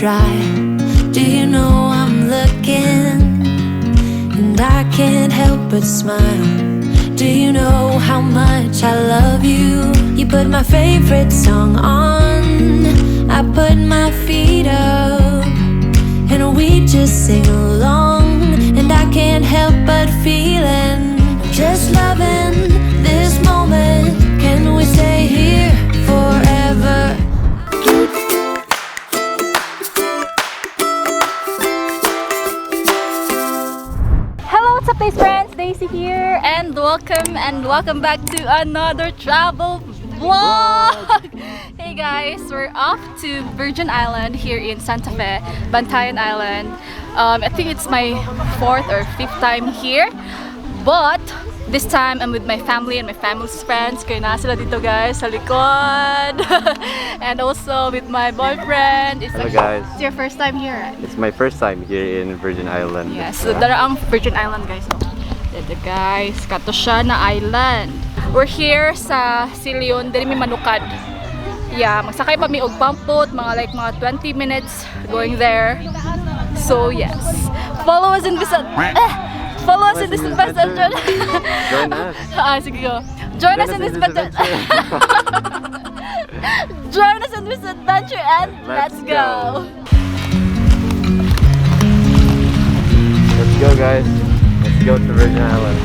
try. Do you know I'm looking? And I can't help but smile. Do you know how much I love you? You put my favorite song on. I put my feet up. And we just sing along. And I can't help but feeling just loving this moment. Can we stay here forever? Hello, what's up, Days friends? Daisy here, and welcome back to another travel vlog. Hey guys, we're off to Virgin Island here in Santa Fe, Bantayan Island. I think it's my fourth or fifth time here, but this time I'm with my family and my family's friends. Kaya na sila dito, guys, sa likod. And also with my boyfriend. It's Hello, actually- guys. It's your first time here, right? It's my first time here in Virgin Island. Yes, so dara ang Virgin Island, guys. Oh. Dito, guys, kato siya na island. We're here sa Silion, diri mi manukad. Yeah, magsakay pa mi og pumpboat, mga like mga 20 minutes going there. So yes. Follow us in this adventure. Join us. Ah, sige, go. Join us in this adventure. Join us in this adventure and let's Let's go. Go. Let's go, guys. Let's go to Virgin Island.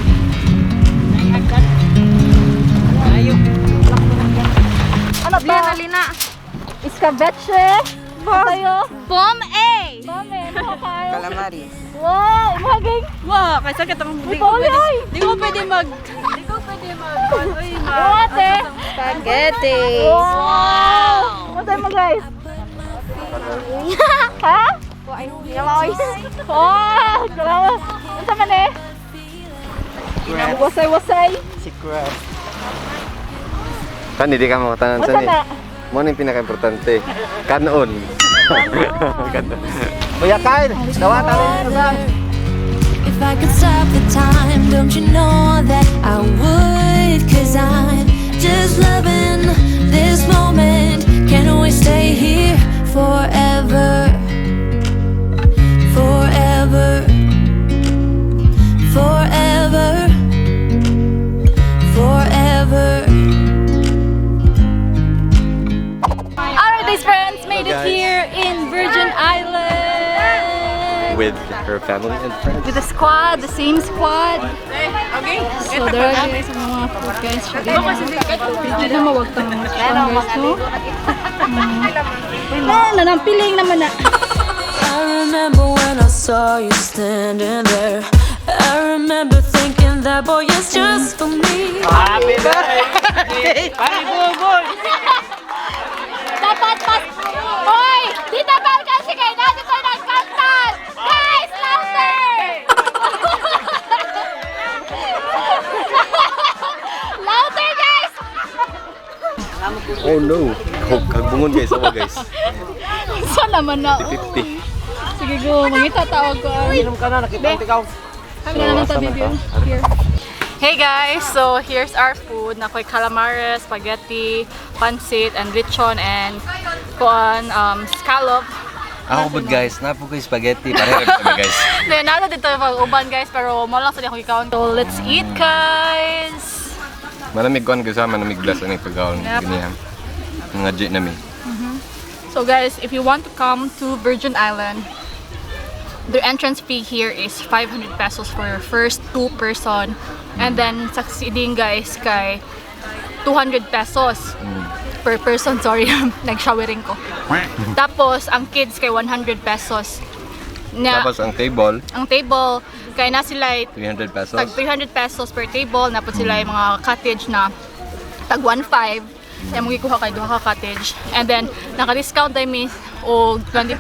Ano ba? Lina. Escabeche. Tayo. Pom A! Mami, ano kayo? Calamari. Wow, imaging. Wow, kaysa kitang Uy, pauli ay. Di ko pwede mag uy, Wow, ate. Spaghetti. Wow. Ano mo, guys? Ha? Wow, grabe. Ano man eh? Wasay-wasay. Secret. Kan hindi ka makatanan Unsa sa ni. na? Mo na yung pinaka-importante. Kanon. Kanon. Kuya Kyle, dawata rin sa. If I could stop the time, don't you know that I would? 'Cause I'm just loving this moment. Can we stay here forever? Forever. Forever. Forever. Alright, these friends made it Guys. Here in Virgin Island. With her family and friends. With the squad, the same squad. Okay. So there are, guys, ang mga food, guys. Hindi na mawag tang mga guys, no? Na, nanampiling naman na. I remember when I saw you standing there. I remember thinking that boy is just for me. Happy birthday! Happy Buboy! Dapat pas... Hoy! Di dapat kasi kayo nasa tayo ng kantan! Guys, louder! Louder, guys! Oh no. Kagbungon, guys, awa, guys. Saan naman na? 50. Sige, go. Mangita tawag ko. Ay. Inom ka na, nakita ikaw. Kami na lang asa tabi man view. ta? Here. Hey guys, so here's our food. Nakoy calamares, spaghetti, pancit, and lechon, and kuan, scallop. Ako bud, guys, napo ko spaghetti. Pareho kami, guys. Then, nasa dito yung uban, guys, pero mo lang sa akong ikaon. So let's eat, guys! Manamig kuan guys, ha? Manamig glass ani pagkaon. Yep. Ganihan. Mga G nami. So guys, if you want to come to Virgin Island, the entrance fee here is 500 pesos for your first two person. And then succeeding, guys, kay 200 pesos per person. Sorry, nag-showering ko. Tapos, ang kids kay 100 pesos. Na, Tapos ang table, ang table, kay na sila 300 pesos. Tag 300 pesos per table. Napod sila yung mga cottage na tag 1.5. Kaya mong ikuha kay duha ka cottage. And then, naka-discount ay mi og 20%,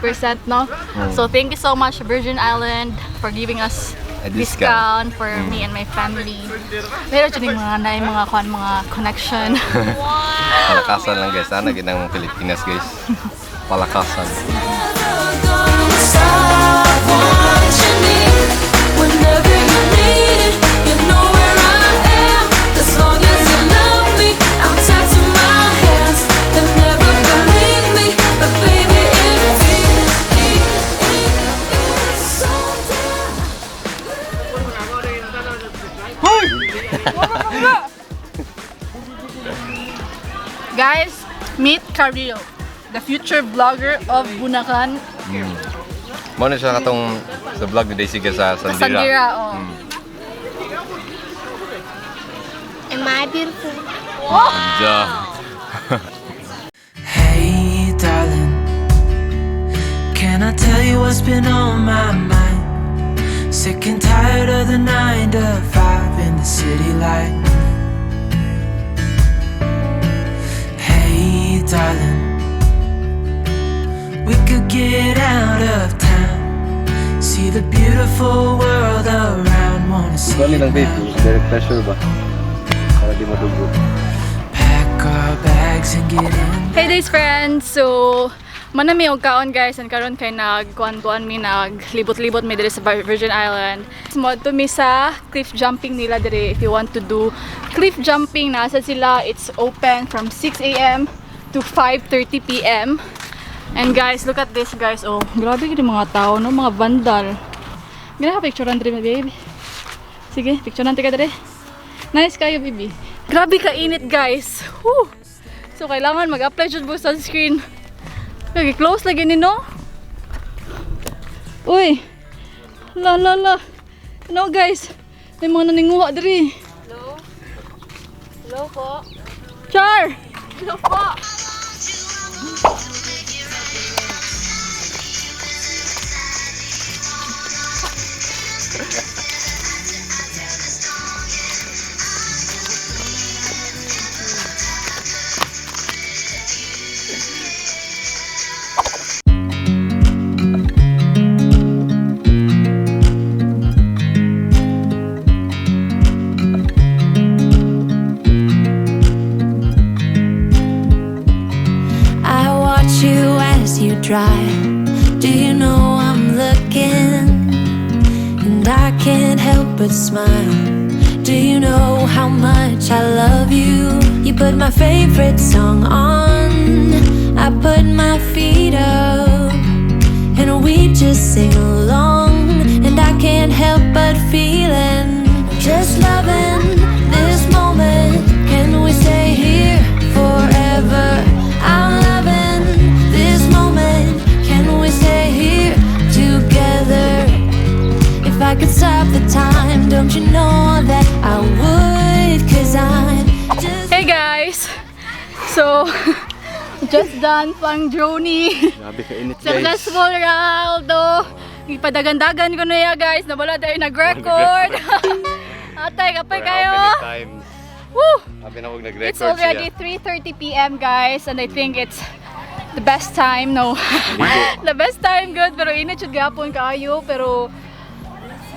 no? So, thank you so much, Virgin Island, for giving us A discount. Discount for me and my family. Meron dyan yung mga na yung mga kuan, mga connection. Palakasan lang, guys. Sana ginang Pilipinas, guys. Palakasan. Stop what you need. Whenever you need it, you know where I am. As long as you love me, I'll tattoo my hands. They'll never believe me, but baby, it feels Carrillo, the future vlogger of Bunakan. Mao na siya katong sa vlog ni Daisy sa Sandira. Sandira, oh. Am I beautiful? Yeah. Hey, darling, can I tell you what's been on my mind? Sick and tired of the 9 to 5 in the city light. Hey, darling, we could get out of town, see the beautiful world around. Wanna see Ikaw it lang, babe. now. Direct pressure ba? Para di madugo. Pack our bags and get in. Hey days, friends! So, manami og kaon, guys, and karon kay nagkuan-kuan mi, naglibot-libot mi diri sa Virgin Island. Moadto mi sa cliff jumping nila diri. If you want to do cliff jumping, nasa sila. It's open from 6 a.m. to 5:30 p.m. And guys, look at this, guys. Oh, grabe gid yung mga tao, no, mga vandal. Gina ka picturean diri, baby. Sige, picturean ka diri. Nice kayo, baby. Grabe ka init, guys. Whew. So, kailangan mag-apply jud mo sunscreen. Lagi close lagi ni, no? Uy. La la la. No, guys. May mga naninguha diri. Hello? Hello po. Char! Hello po. I watch you as you drive. Do you know I'm looking? And I can't help but smile. Do you know how much I love you? You put my favorite song on. I put my feet up. And we just sing along. And I can't help but feeling just loving this moment. Can we stay here forever? I'm loving this moment. Can we stay here together? If I could stop the time, don't you know that I would? 'Cause I'm just. Hey guys! So, just done pang drone. Grabe ka init, guys. Successful ra, although ipadagandagan ko na ya, guys, nawala tayo nag-record. Atay, kapoy kayo. How many times? Woo! Sabi na huwag nag-record It's already 3:30 p.m., guys, and I think it's the best time, no? The best time, good, pero init jud gapon kaayo, pero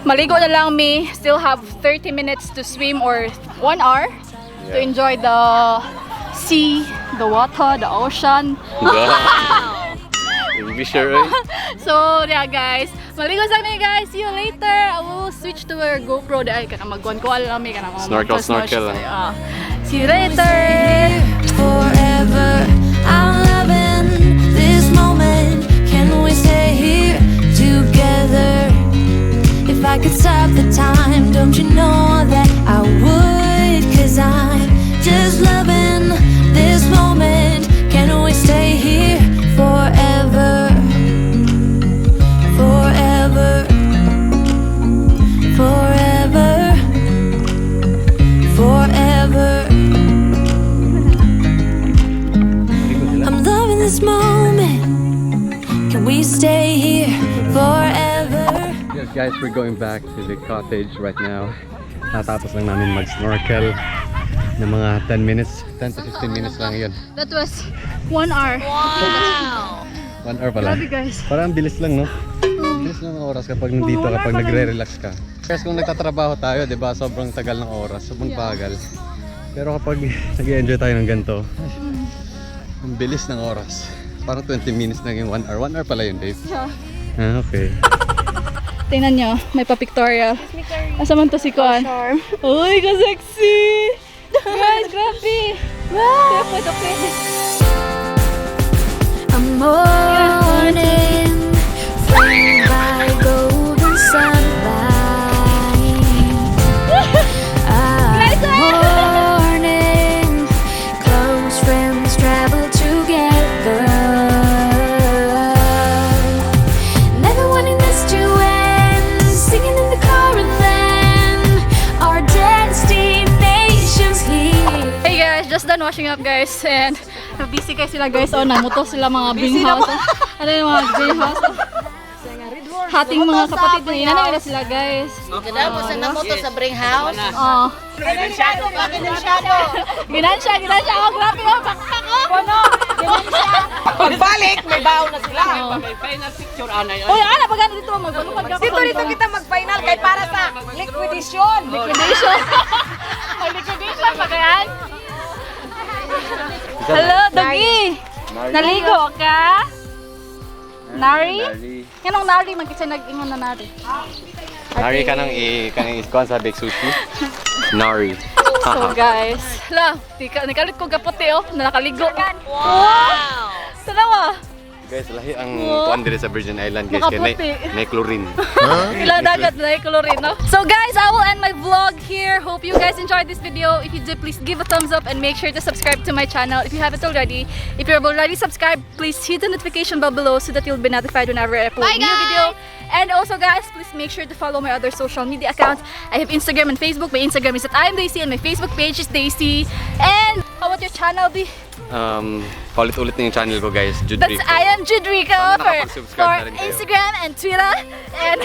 maligo na lang mi. Still have 30 minutes to swim or 1 hour to enjoy the sea, the water, the ocean. English, eh? So, yeah, guys. Maligo sa mi, guys. See you later. I will switch to our GoPro dahil ka na magkuan-kuan lang mi ka na Snorkel, snorkel lang. See you later. Forever. I'm loving this moment. Can we stay here together? If I could stop the time, don't you know that I would? 'Cause I'm just loving this moment. Can we stay here forever? Forever. Forever. Forever. I'm loving this moment. Can we stay here forever? Yes guys, we're going back to the cottage right now. Natapos lang namin mag-snorkel ng mga 10 minutes, 10 to 15 minutes lang yun. That was 1 hour. 1 hour pala. Grabe, guys. Parang ang bilis lang, no? Bilis lang ng oras kapag nandito, Mga kapag 1 hour pa lang. nagre-relax ka. Kasi kung nagtatrabaho tayo, di ba, sobrang tagal ng oras, sobrang bagal. Pero kapag nag enjoy tayo ng ganito, ay, ang bilis ng oras. Parang 20 minutes naging 1 hour. 1 hour pala yun, babe. Yeah. Ah, okay. Tingnan nyo, may pa-pictorial. Asa man to si Kuan? Uy, ka-sexy! Guys, grabe! Wow! Okay. A morning framed by golden sunlight. A morning, close friends travel together. washing up, guys, and busy kaayo sila, guys. Oh, namuto sila mga greenhouse. Ano yung mga greenhouse? Hating mga kapatid na ina na sila, guys. Kadamo sa namoto sa Bring House. Oh. Ginansya, ginansya. Oh, grabe oh, bakpak oh. Pagbalik, may baon na sila. May final picture ana. Oy, ana pag ano dito mag Dito dito kita mag-final kay para sa liquidation. Liquidation. May liquidation pa kayan. Hello, doggy. Naligo ka? Nari? Kanong nari man kasi nag-ingon na nari. Nari ka nang i kanang iskuan sa Big Sushi. Nari. So guys, la, di ka nikalit ko kaputi oh, na nakaligo. Wow! Tanawa. Guys, lahi ang Wow. kuan dire sa Virgin Island, guys, kay Makaputi. may chlorine. Ilang dagat na chlorine, no? So guys, I will end my vlog here. Hope you guys enjoyed this video. If you did, please give a thumbs up and make sure to subscribe to my channel if you haven't already. If you're already subscribed, please hit the notification bell below so that you'll be notified whenever I upload Bye, a new guys! video. And also guys, please make sure to follow my other social media accounts. I have Instagram and Facebook. My Instagram is @IamDaisy and my Facebook page is Daisy. And how about your channel, B? Paulit-ulit na yung channel ko, guys, Jude That's Rico. I am Judrico Sana for nakapag-subscribe for na rin kayo. Instagram and Twitter. And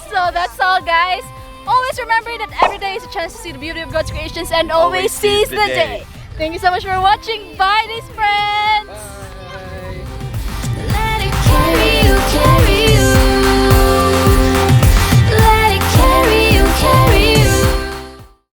so that's all, guys. Always remember that every day is a chance to see the beauty of God's creations and always seize the day. Thank you so much for watching. Bye, these friends. Let it carry